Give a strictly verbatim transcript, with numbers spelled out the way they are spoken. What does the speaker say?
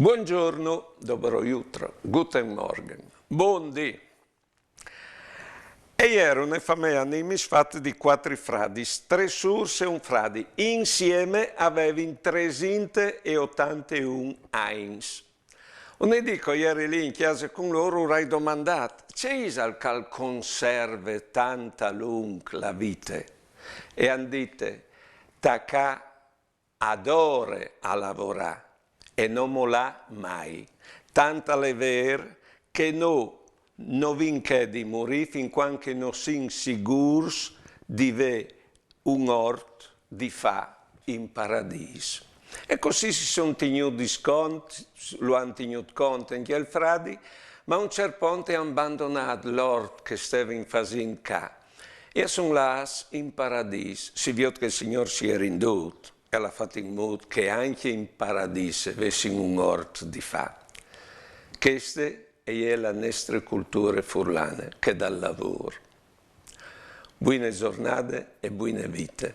Buongiorno, dobro jutro, guten Morgen, bundì. E jere une famee a Nimis fate di cuatri fradis, trê sûrs e un fradi. Insiemi a vevin tresinte e otanteun agns. Un dì che o jeri li in cjase cun lôr, o ai domandât: ce isal che al conserve tant a lunc la vite? E a àn dite: tacâ adore a lavorâ e no molâ mai. Tant al è vêr che nô no vin chê di murî fin cuant che no sin sigûrs di vê un ort di fâ in paradîs. E cussì si son tignuts cont, lu àn tignût cont ancje il fradi, ma a un ciert pont a àn bandonât l'ort che a stevin fasint ca e a son lâts in paradîs. Si viôt che il Signôr si è rindût e al à fat in mût che ancje in paradîs a vessin un ort di fâ. Cheste e je la nestre culture furlane, chê dal lavôr. Buine zornade e buine vite.